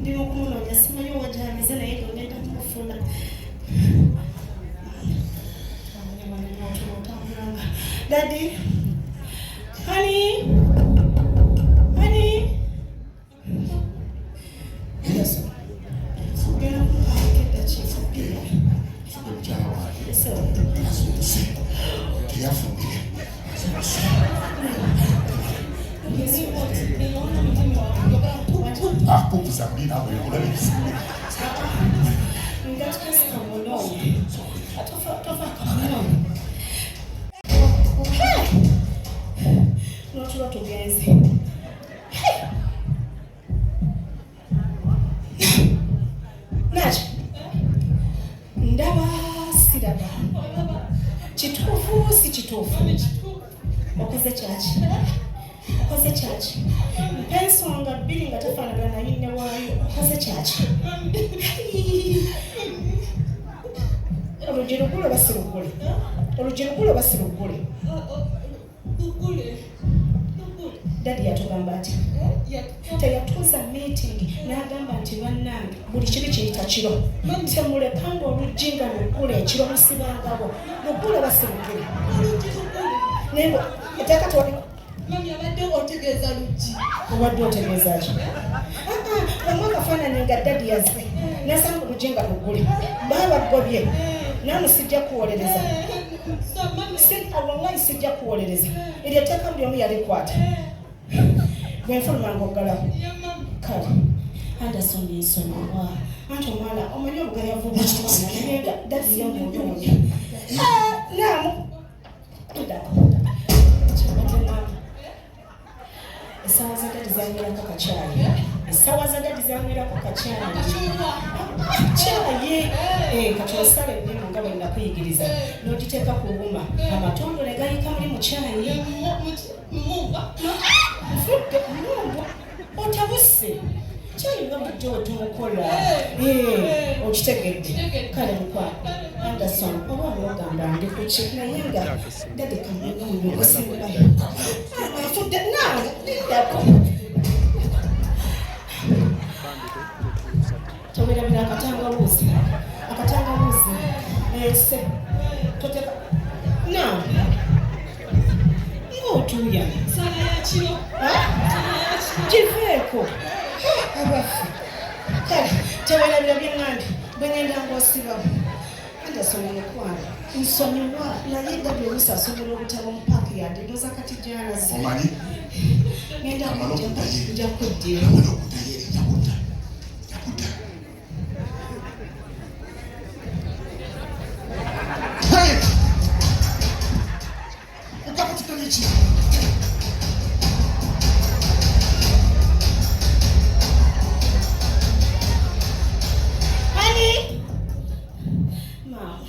Ndi mu kumunoonya, simanyi owa gy'alaze, naye nga ngenda kumufuna. Daddy, honey, honey. Yes. Genda kumukaako eddakiika 2. Nfudde mukyala wange. So, Azuukuse, teyafudde, azuukuse. Ah, kukuza mbi naawe olaba ebizibu. Nga tukasika munoonye. Tofa kamunoonye. Hey! N'otulo tugenze. Hey! Naki? Ndaba siraba. Kituufu si kituufu? Okoze kyaki? Okoze kyaki? Mpa ensonga 2 nga tafaanagana na yinne waayo. Okoze kyaki? Oluggi lugule oba si lugule? Oluggi lugule oba si lugule? Daddy yatugamba ati teyatuuza meeting n'agamba nti bannange, buli kibi kiyita kiro, temulekanga oluggi nga luggule ekiro, musibangawo. Luggule oba si luggule? Naye nga etteeka tewali. Mami, abadde otegeeza luggi? Obadde otegeeza ki? Bamu akafaananyi nga daddy yazze nasanga oluggi nga luggule, baabagobye. Naamu sijja kuwolereza. Wallahi sijja kuwolereza. Eryo etteeka buli omu yalikwata. Bwe nfuluma ng'oggalawo. Kale Anderson, nsonyiwa, anti omwana omanyi obugayavu bw'omwana, naye nga daddy yamunoonya. Naamu ndako kyabadde mama, essaawa za daddy zanywerako kacyayi, essaawa za daddy zanywerako kacyayi, kyayi. Kati osala ennimu nga bwe nakuyigiriza, n'ogiteeka ku wuma, amatondole gayika muli mu kyayi. Nfudde mungu, otabuse kyayi nga bulijjo we tumukola. Okitegedde? Kale mukwano Anderson, oba onogamba ndi kuki, naye nga daddy kamunoonya okusingayo afudde. Nange lindako. Towerabira akatangabuuzi, akatangabuuzi ese toteka nange ng'otuuyana. Sala ya kiro. Kiveeko abaffe. Kale tewerabira byeŋŋambye, bwe ngenda ng'osibawo. Anderson mukwano, nsonyiwa, naye daddy oluusi asomera obutabo mu paaki yadde ndoza kati gyalaze. Omanyi Ngenda Amala kujja. okuddayo. Nja kuddira. Amala okuddayo eri, njakudda, njakudda. Hey! Ukakutika niki? Honey! Maama,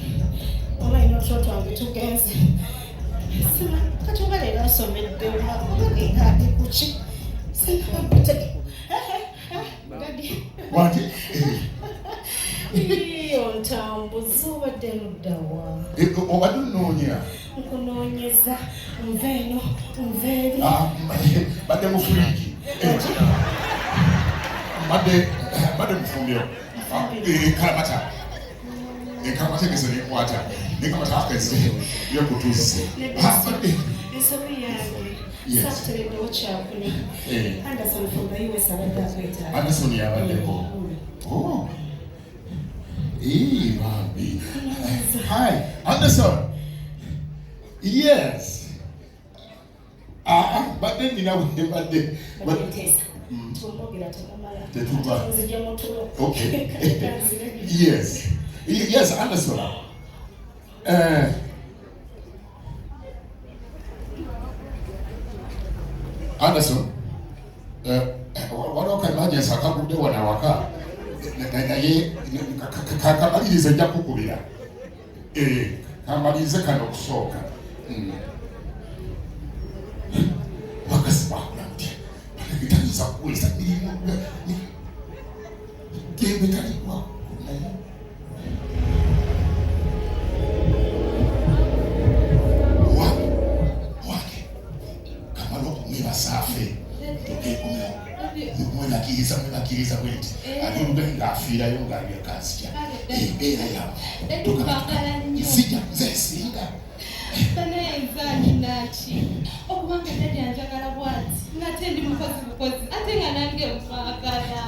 omanyi n'otulo twange tugenze. Sima, kati oba leero asomedde oba genda ali kuki? Sinabite. Daddy. Wanti? Iyo ntambuza, obadde luddawa? Obadde onnoonya? Nkunoonyeza, nva eno, nva eri. Ah, badde mu fridge. Badde mufumbiro. Kalamata, enkalamata egeze nekwata nekamata akeze yekutuzze. Badde Ensobi yange. Yes. Saakutereddewo kyakunywa. Anderson from the US abadde akwetaaga. Anderson yabaddeko? Oh. Eh, bambi. Hi, Anderson. Yes. Ah, badde nina bwe badde. Badde nteesa. Tumwogera temumala. Tetuba. Nzija mu tulo. Okay. Kanzire. Yes. Yes, Anderson. Anderson. Waliwo ka emergency akagudde wano awaka, naye kamalirize nja kukubira. Kamalirize kano okusooka. Bakazi bakola ntya? Tayinza kuweza mirimu dembe taligwa naye. Wange, wange, kamala okumwebasa afe tukeekomewo. Mwenakiriza mwenakiriza bwenti ate olugayi ng'afiirayo ng'abyakansitya embeera yawe sijja nze nsinga. Banaye nze naki okubanga daddy anjagala bwati ngate ndi mukozi bukozi ate nga nange mwagala.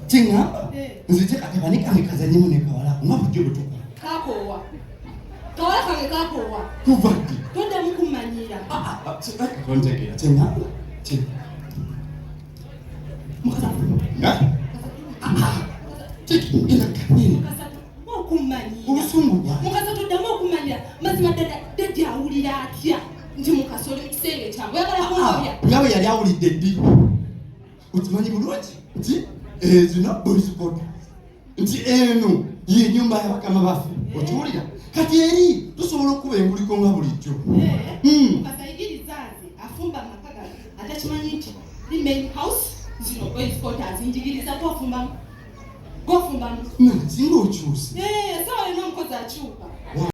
Kyeŋŋamba nze kyekatebani kange kazanyemu ne kawala nga bujjo bwe tukola. Kakoowa kawala kange kakoowa. Kuva ddi? Toddamu kummanyiira. Tontegeera kyeŋŋamba obusungu bwange. Mukasa toddamu okumanyira mazima ddala daddy awulira atya nti Mukasa oli mu kisenge kyange oyagala kungobya? Nga bwe yali awulidde ddi? Okimanyi bulungi nti ezino boys quarters, nti eno yenyumba y'abakama baffe, okiwulira? Kati eri tusobola okukuba enguliko nga bulijjo. Mukasa yigiriza nze afumba amaka gano atakimanyi nti li main house zino boys quarters njigiriza gwofumbamu gwofumbamu. Nakinga okyuse. Sawa yonna omukozi akyuka.